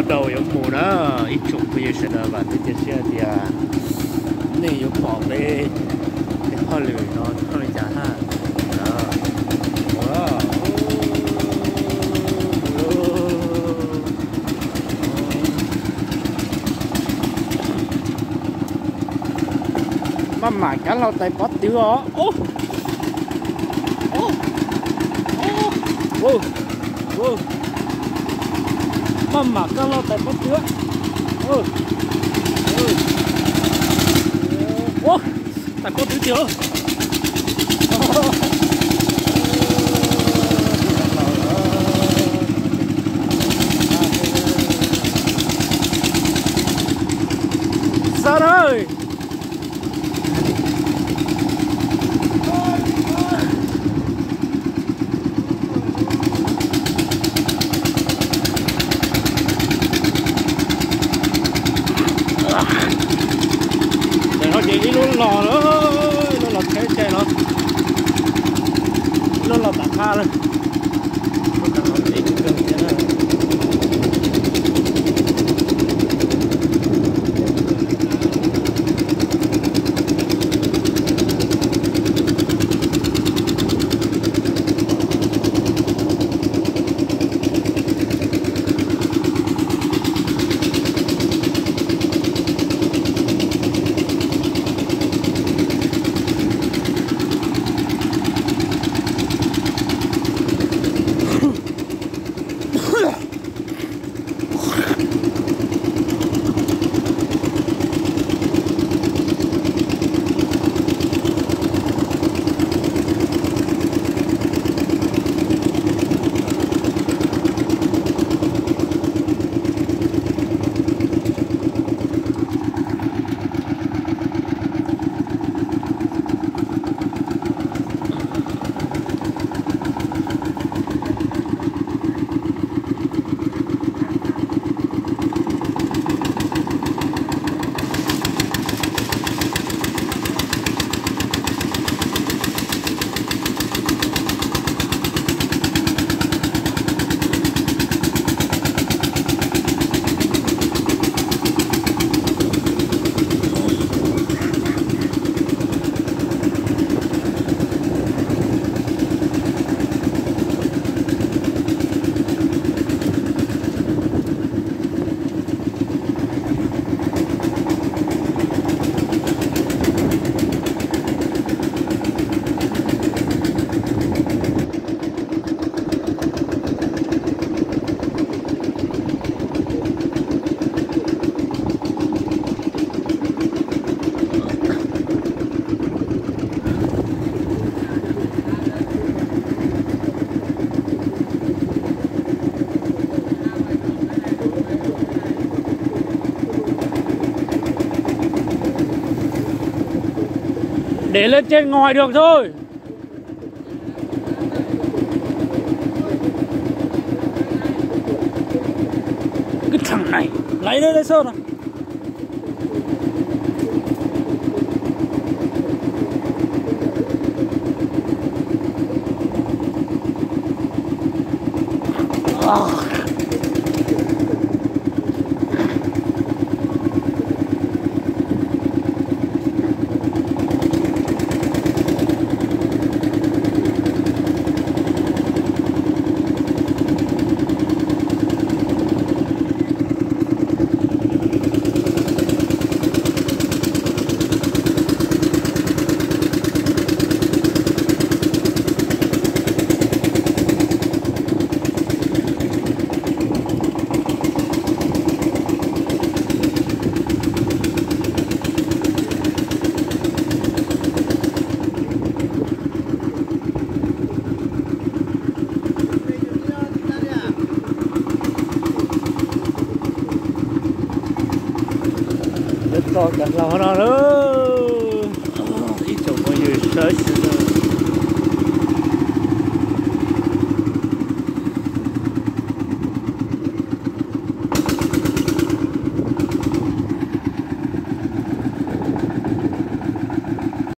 Tau yuav mus na, ib tsoom phooj ywg sawv daws, vam thiab cia siab tias nej yuav pom peb hauj lwm no zoo li cas na. Maj mam kab hlau tais pob tw os. Maj mam kab hlau tais pob tw. Tais pob tw tiag. Xa na. Ntawm no ces ib lub los, ib lub los tsheb cai los, ib lub los tawm qab lawm. Để lên trên ngoài được thôi. Cái thằng này, lấy nó lấy sơn à? Txog cov hlau no lawm, ib tsoom phooj ywg sawv daws.